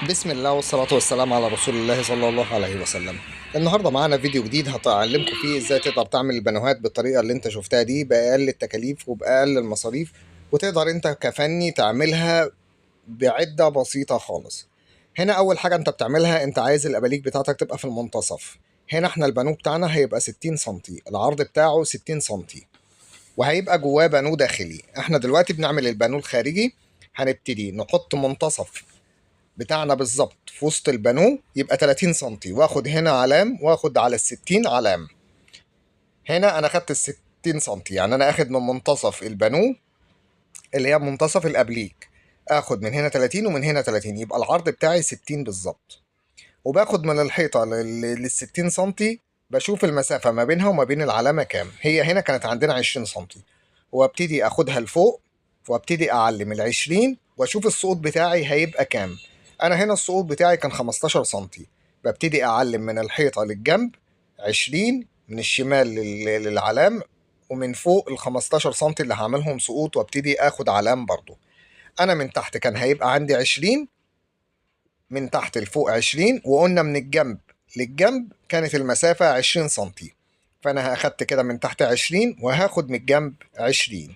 بسم الله والصلاة والسلام على رسول الله صلى الله عليه وسلم. النهاردة معانا فيديو جديد هتعلمكم فيه ازاي تقدر تعمل البانوهات بالطريقة اللي انت شفتها دي بأقل التكاليف وبأقل المصاريف، وتقدر انت كفني تعملها بعدة بسيطة خالص. هنا اول حاجة انت بتعملها، انت عايز الاباليك بتاعتك تبقى في المنتصف. هنا احنا البانو بتاعنا هيبقى 60 سنتي، العرض بتاعه 60 سنتي، وهيبقى جواه بانو داخلي. احنا دلوقتي بنعمل البانو الخارجي، هنبتدي نحط منتصف بتاعنا بالظبط في وسط البانو يبقى 30 سنتي، واخد هنا علام واخد على ال60 علام. هنا انا خدت ال60 سنتي، يعني انا اخد من منتصف البانو اللي هي منتصف الابليك، اخد من هنا 30 ومن هنا 30، يبقى العرض بتاعي 60 بالظبط. وباخد من الحيطة لل60 سنتي، بشوف المسافة ما بينها وما بين العلامة كام. هي هنا كانت عندنا 20 سنتي، وابتدي اخدها لفوق وابتدي اعلم ال20 واشوف السقوط بتاعي هيبقى كام. انا هنا السقوط بتاعي كان 15 سنتي، ببتدي اعلم من الحيطة للجنب 20، من الشمال للعلام، ومن فوق ال 15 سنتي اللي هعملهم سقوط، وابتدي اخد علام برضو. انا من تحت كان هيبقى عندي 20، من تحت لفوق 20، وقلنا من الجنب للجنب كانت المسافة 20 سنتي، فانا اخدت كده من تحت 20 وهاخد من الجنب 20.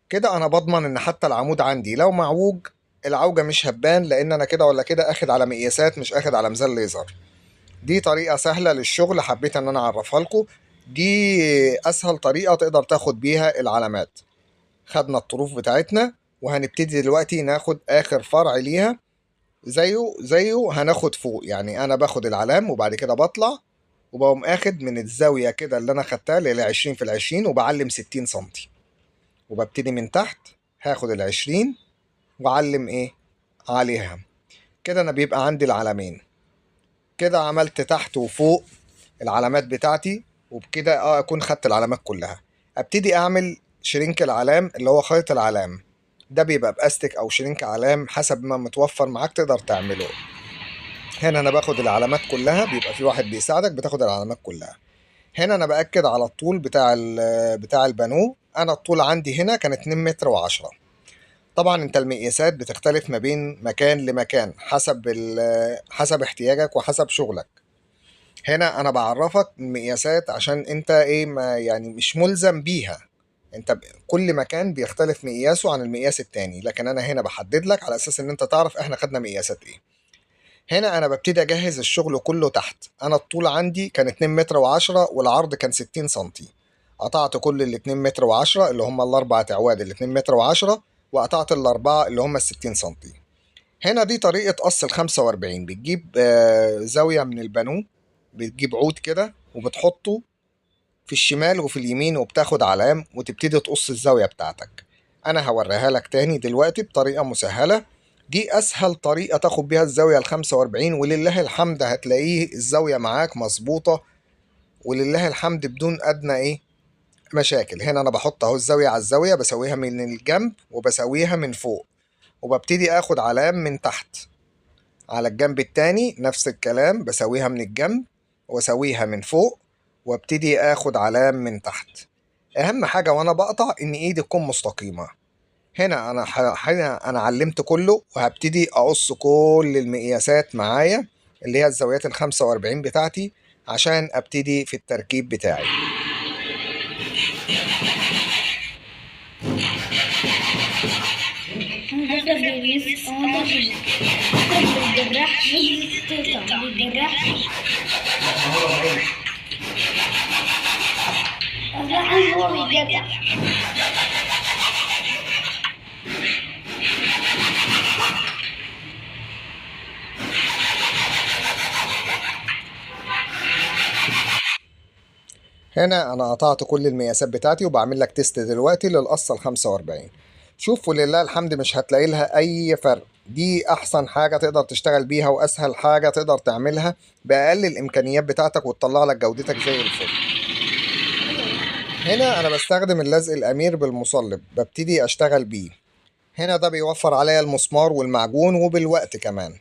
كده انا بضمن ان حتى العمود عندي لو معوج العوجة مش هتبان، لان انا كده ولا كده اخد على مقياسات مش اخد على ميزان ليزر. دي طريقة سهلة للشغل، حبيت ان انا اعرفها لكم. دي اسهل طريقة تقدر تاخد بيها العلامات. خدنا الطروف بتاعتنا، وهنبتدي دلوقتي ناخد اخر فرع ليها زيه هناخد فوق. يعني انا باخد العلام وبعد كده بطلع وبقوم اخد من الزاوية كده اللي انا خدتها اللي هي 20 في ال20، وبعلم 60 سنتي، وببتدي من تحت هاخد ال20 وعلم ايه عليها. كده انا بيبقى عندي العلامين. كده عملت تحت وفوق العلامات بتاعتي، وبكده اكون خدت العلامات كلها. ابتدي اعمل شرينك العلام اللي هو خيط العلام، ده بيبقى باستك او شرينك علام حسب ما متوفر معاك تقدر تعمله. هنا انا باخد العلامات كلها، بيبقى في واحد بيساعدك بتاخد العلامات كلها. هنا انا باكد على الطول بتاع البانو. انا الطول عندي هنا كان 2 متر و10. طبعا انت المقياسات بتختلف ما بين مكان لمكان حسب احتياجك وحسب شغلك. هنا انا بعرفك المقياسات عشان انت ايه ما يعني مش ملزم بيها، انت كل مكان بيختلف مقياسه عن المقياس التاني، لكن انا هنا بحدد لك على اساس ان انت تعرف احنا خدنا مقياسات ايه. هنا انا ببتدي اجهز الشغل كله تحت. انا الطول عندي كان 2 متر و10 والعرض كان 60 سنتي. قطعت كل ال 2 متر و10 اللي هم الاربع تعواد ال 2 متر و10، وقطعت الاربعه اللي هم ال 60 سنتي. هنا دي طريقه قص ال 45. بتجيب زاويه من البانو، بتجيب عود كده وبتحطه في الشمال وفي اليمين، وبتاخد علام وتبتدي تقص الزاويه بتاعتك. انا هوريها لك تاني دلوقتي بطريقه مسهله. دي اسهل طريقه تاخد بيها الزاويه ال 45، ولله الحمد هتلاقيه الزاويه معاك مظبوطه ولله الحمد بدون ادنى ايه مشاكل. هنا انا بحط اهو الزاويه على الزاويه، بسويها من الجنب وبسويها من فوق، وببتدي اخد علام من تحت. على الجنب التاني نفس الكلام، بسويها من الجنب واسويها من فوق، وابتدي اخد علام من تحت. اهم حاجه وانا بقطع ان ايدي تكون مستقيمه. هنا انا علمت كله، وهبتدي اقص كل المقياسات معايا اللي هي الزاويات ال 45 بتاعتي عشان ابتدي في التركيب بتاعي. هنا انا قطعت كل المقاسات بتاعتي، وبعمل لك test دلوقتي للقصه ال 45. شوف ولله الحمد مش هتلاقي لها اي فرق. دي احسن حاجه تقدر تشتغل بيها واسهل حاجه تقدر تعملها باقل الامكانيات بتاعتك، وتطلع لك جودتك زي الفل. هنا انا بستخدم اللزق الامير بالمصلب، ببتدي اشتغل بيه. هنا ده بيوفر عليا المسمار والمعجون وبالوقت كمان،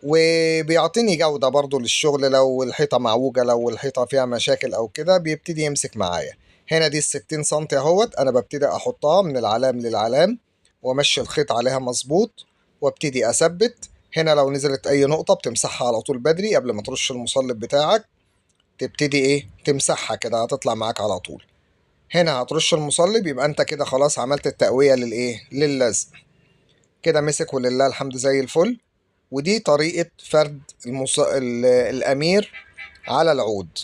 وبيعطيني جودة برضو للشغل. لو الحيطة معوجة، لو الحيطة فيها مشاكل او كده، بيبتدي يمسك معايا. هنا دي ال60 سنتي اهوت، انا ببتدي احطها من العلام للعلام وامشي الخيط عليها مظبوط، وابتدي اثبت. هنا لو نزلت اي نقطة بتمسحها على طول بدري قبل ما ترش المصلب بتاعك، تبتدي ايه تمسحها كده، هتطلع معاك على طول. هنا هترش المصلب، يبقى انت كده خلاص عملت التقوية للايه، للزق كده، مسك ولله الحمد زي الفل. ودي طريقة فرد الأمير على العود.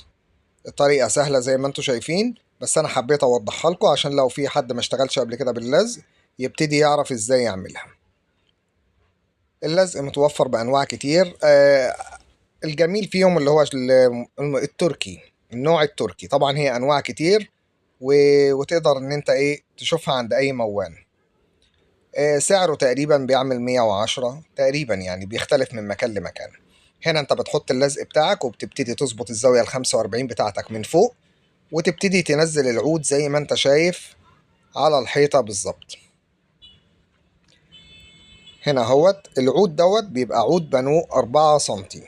الطريقة سهلة زي ما انتم شايفين، بس أنا حبيت أوضحها لكم عشان لو في حد ما اشتغلش قبل كده باللزق يبتدي يعرف إزاي يعملها. اللزق متوفر بأنواع كتير، الجميل فيهم اللي هو التركي، النوع التركي. طبعا هي أنواع كتير وتقدر إن انت إيه تشوفها عند أي موان. سعره تقريبا بيعمل 110 تقريبا، يعني بيختلف من مكان لمكان. هنا انت بتحط اللزق بتاعك وبتبتدي تظبط الزاوية 45 بتاعتك من فوق، وتبتدي تنزل العود زي ما انت شايف على الحيطة بالظبط. هنا اهوت العود دوت بيبقى عود بانو 4 سنتي،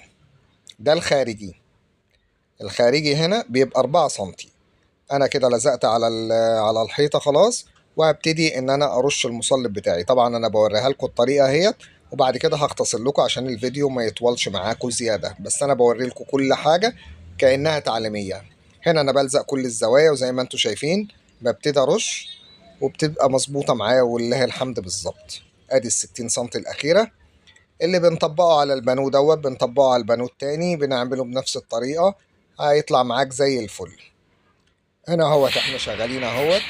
ده الخارجي. الخارجي هنا بيبقى 4 سنتي. انا كده لزقت على الحيطة خلاص، وهبتدي ان انا ارش المصلب بتاعي. طبعا انا بوريها لكم الطريقة اهيت، وبعد كده هختصر لكم عشان الفيديو ما يطولش معاكم زيادة، بس انا بوري لكم كل حاجة كانها تعليمية. هنا انا بلزق كل الزوايا، وزي ما انتم شايفين ببتدي ارش وبتبقى مظبوطة معايا ولله الحمد بالظبط. ادي 60 سنتي الاخيرة اللي بنطبقه على البانو دوت، بنطبقه على البانو التاني، بنعمله بنفس الطريقة، هيطلع معاك زي الفل. هنا اهوت احنا شغالين اهوت.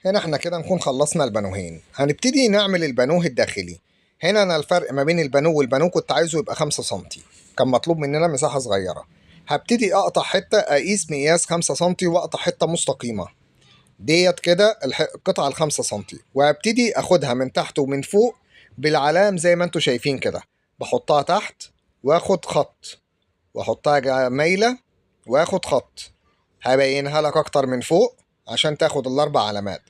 هنا احنا كده نكون خلصنا البانوهين. هنبتدي نعمل البانوه الداخلي. هنا انا الفرق ما بين البانو والبانو كنت عايزه يبقى 5 سنتي، كان مطلوب مننا مساحة صغيرة. هبتدي اقطع حتة، اقيس مقياس 5 سنتي واقطع حتة مستقيمة ديت كده القطعة 5 سنتي، وهبتدي اخدها من تحت ومن فوق بالعلام زي ما انتم شايفين كده. بحطها تحت واخد خط، واحطها مايلة واخد خط. هبينها لك اكتر من فوق عشان تاخد ال4 علامات.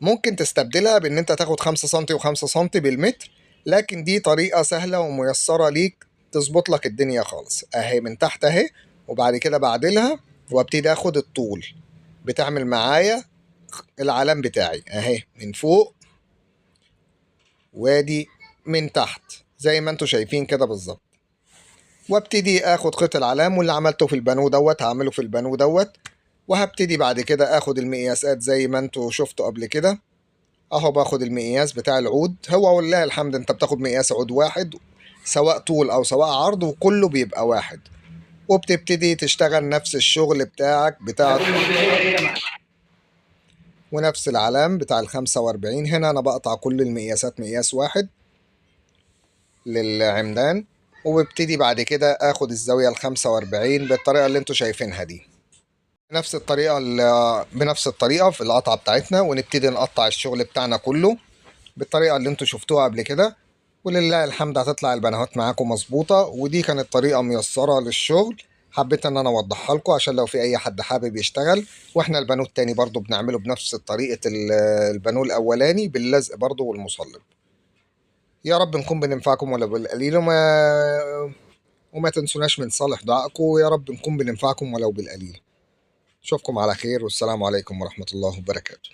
ممكن تستبدلها بان انت تاخد 5 سنتي و5 سنتي بالمتر، لكن دي طريقة سهلة وميسرة ليك تظبط لك الدنيا خالص. اهي من تحت اهي، وبعد كده بعدلها وابتدي اخد الطول. بتعمل معايا العلام بتاعي اهي من فوق وادي من تحت زي ما انتم شايفين كده بالظبط. وابتدي اخد خيط العلام، واللي عملته في البانو دوت هعمله في البانو دوت. وهبتدي بعد كده اخد المقياسات زي ما انتوا شفتوا قبل كده اهو. باخد المقياس بتاع العود، هو ولله الحمد انت بتاخد مقياس عود واحد سواء طول او سواء عرض، وكله بيبقى واحد. وبتبتدي تشتغل نفس الشغل بتاعك بتاع ونفس العلام بتاع 45. هنا انا بقطع كل المقياسات مقياس واحد للعمدان، وببتدي بعد كده اخد الزاوية 45 بالطريقة اللي انتوا شايفينها دي، نفس الطريقة بنفس الطريقة في القطعة بتاعتنا. ونبتدي نقطع الشغل بتاعنا كله بالطريقة اللي انتوا شفتوها قبل كده، ولله الحمد هتطلع البنهات معاكم مظبوطة. ودي كانت طريقة ميسرة للشغل، حبيت ان انا اوضحها لكم عشان لو في اي حد حابب يشتغل. واحنا البانو التاني برضو بنعمله بنفس طريقة البانو الاولاني باللزق برضو والمصلب. يا رب نكون بننفعكم ولا بالقليل، وما تنسوناش من صالح دعائكم. يا رب نكون بننفعكم ولو بالقليل. اشوفكم على خير، والسلام عليكم ورحمة الله وبركاته.